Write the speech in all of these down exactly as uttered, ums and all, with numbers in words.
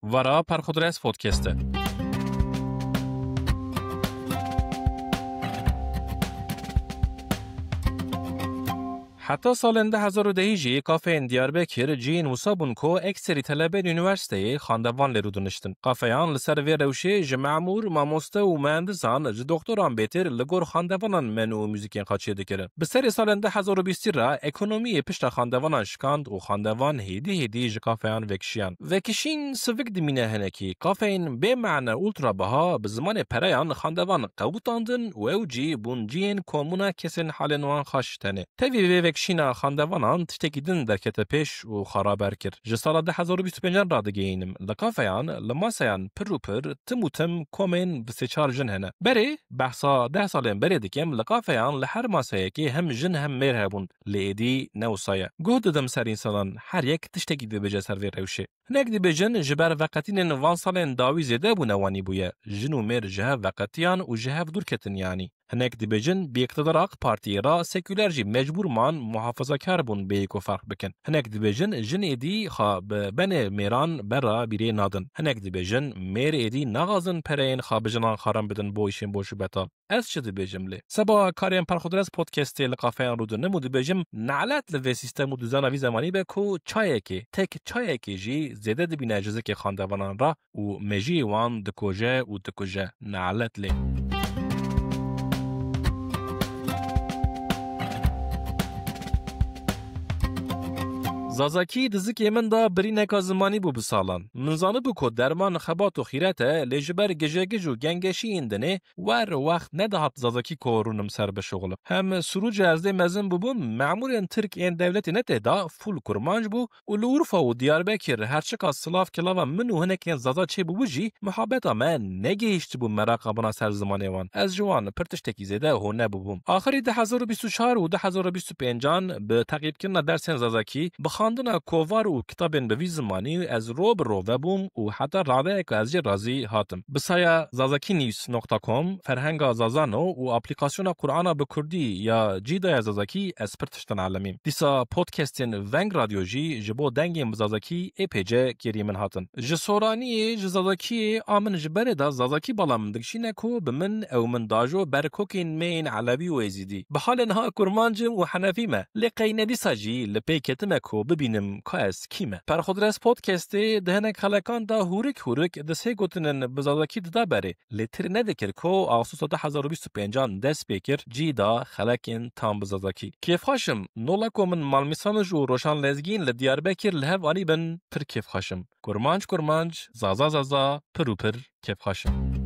Vara Perxudres Podcast e. Heta salên du hezar û dehî jî kafeyên Diyarbekir cihên wisa bûn ku ekserî telebeyên unîversîteyê xandevan lê rûdiniştin. Kafeyan li ser vê rewşê ji memûr, mamoste û muhendisan, ji doktoran bêtir li gor xandevanan men û muzîkên xwe çêdikirin. Bi serê salên du hezar û bîstî re ekonomiyê pişta xandevanan şikand û xandevan hêdî hêdî ji kafeyan vekişiyan. Vekişîn sivik dimîne hinekî. Kafeyên bê mane ultra biha bi zimanê pereyan xandevan qewitandin û ew cî bûn cihên komûna kesên halên wan xweş tenê. Tevî vê vekişîna xandevanan tiştekî din derkete pêş û xwe raber kir. Ji sala du hezar û bîst û pêncan radigihînim. Li kafeyan, li masayan pir û pir, tim û tim komên bi sê çar jin hene. Berê, behsa deh salên berê dikim, li kafeyan li her masayekê hem jin hem mêr hebûn. Lê êdî ne wisa ye. Guh didim ser însanan, her yek tiştekî dibêje ser vê rewşê. Hinek dibêjin ji ber veqetînên van salên dawî zêde bûne wanî bûye. Jin û mêr ji hev veqetiyan û ji hev dûr ketin yanî. Hinek dibêjin bi îqtidara AK Partiyê re sekûler jî mecbûr man muhafazakar bûn bêyî ku ferq bikin. Hinek dibêjin jin êdî xwe bi benê mêran bera bîrê nadin. Hinek dibêjin mêr êdî naxwazin pereyên xwe bi jinan xarin bidin bo îşên boş û betal. Ez çi dibêjim lê? Seba karên Perxudres Podcastê li kafeyan rûdinim û dibêjim, nalet li vê sîstem û dizana vî zemanî be ku çayekê, tek çayekê jî zêde dibîne ji zikê xandevanan re û mejiyê wan dikoje û dikuje. Nalet lê. Zazakî di zikê min de birîneka zimanî bû bi salan. Min zanibû ku derman xebat û xîret e, lê ji ber gijegij û gengeşiyên dinê wer wext nedihat zazakî ku rûnim ser bişuxulim. Hem Sirûcê ez dê mezin bûbûm, memûrên tirk ên dewletê ne tê de, fûl kurmanc bû û li Urfa û Diyarbekir her çiqas silav kilava min û hinekên zaza çêbûbû jî, muhabeta me negihîştibû meraqa bina ser zimanê wan. Ez ji wan pir tiştekî zêde hûn nebûbûm. Axirî du hezar û bîst û çar û du hezar û bîst û pêncan bi teqîbkirina dersên zazakî, bi xwendina kovar û kitabên bi vî zimanî ez ro bi ro vebûm û heta radeyeka ez jê razî hatim. Bi saya zazakî news nokta com, ferhenga Zazano û aplîkasyona Qur'ana bi kurdî ya Cîdaya Zazakî ez pir tiştan elimîm. Dîsa podcastên Veng Radyo jî ji bo dengên bi zazakî ê pê ce kêrî min hatin. Ji soraniyê, ji zazakiyê a min ji berê de zazakî bala min dikişîne ku bi min ew min dajo ber kokên me yên elewî û êzîdî. Bi halê niha kurmanc im û henefî me. Lê qey ne dîsa jî li pê ketime ku bibînim ka ez kî me. Perxudres Podcastê di hinek xelekan de hûrik hûrik di sê gotinên bi zazakî dida berê. Lê tir nedikir ku Ağustos'a du hezar û bîst û pêncan dest pê kir, cî da xelekên tam bi zazakî. Kêfxweş im, nola ku min Malmîsanij û Roşan Lezgîn li Diyarbekir li hev anîbin, pir kêfxweş im. Kurmanc, kurmanc, zaza, zaza, pir û pir kêfxweş im.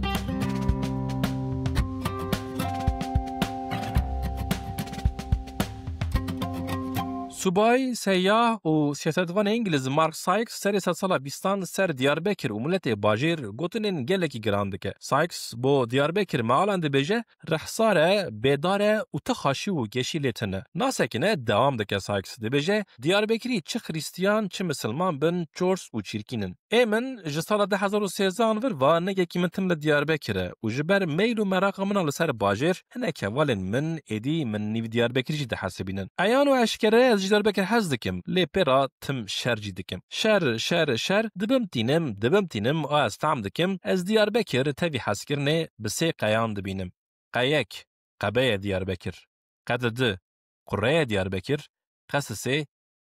Subay, seyah û siyasetvanê Îngiliz Mark Sykes serê sedsala bîstan ser Diyarbekir û miletê bajêr gotinên gelekî giran dike. Sykes bo Diyarbekir mealan dibêje, rehsar e, bêdar e û ti xaşî û geşî lê tune. Nasekine, dewam dike Sykes, dibêje, Diyarbekirî çi xrîstiyan, çi misilman bin, çors û çîrkîn in. Ê min, ji sala du hezar û sêzdehan vir va ne yekî min tim li Diyarbekir e û ji ber meyl û meraqa min a li ser bajêr, hinek hevalên min êdî min nîv Diyarbekirî jî dihesibînin. Eyan û eşkere ez ji Diyarbekir hez dikim, lê pê re tim şer jî dikim. Şer, şer, şer, dibim tînim, dibim tînim, a ez fehm dikim, ez Diyarbekir tevî hezkirinê bi sê qeyan dibînim. Qe yek, qebeye Diyarbekir. Qe di du, qureye Diyarbekir. Qe sisê,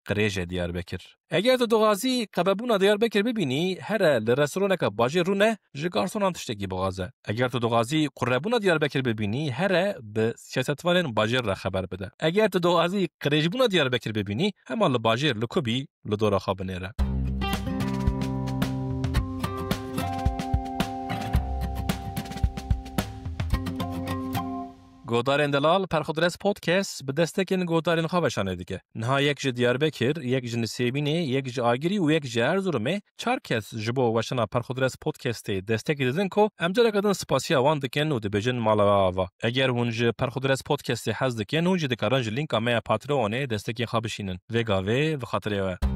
qirêje Diyarbekir. Eger tu dixwazî qebebûna Diyarbekir bibînî, here li restoraneka bajêr rûne, ji garsonan tiştekî bixwaze. Eger tu dixwazî qurebûna Diyarbekir bibînî, here bi siyasetvanên bajêr re xeber bide. Eger tu dixwazî qirêjbûna Diyarbekir bibînî, hema li bajêr li ku bî, li dora xwe binêre. Godarên delal, Perxudres Podcast bi destekên godarên xwe weşanê dike. Niha yek ji Diyarbekir, yek ji Nisêbînê, yek ji Agirî û yek ji Erzurumê, çar kes ji bo weşana Perxudres Podcastê destekî didin ku em careke din spasiya wan dikin û dibêjin mala we ava. Eger hûn ji Perxudres Podcastê hez dikin, hûn jî dikarin ji lînka me ya Patreonê destekên xwe bişînin. Vê gavê bi xatirê we.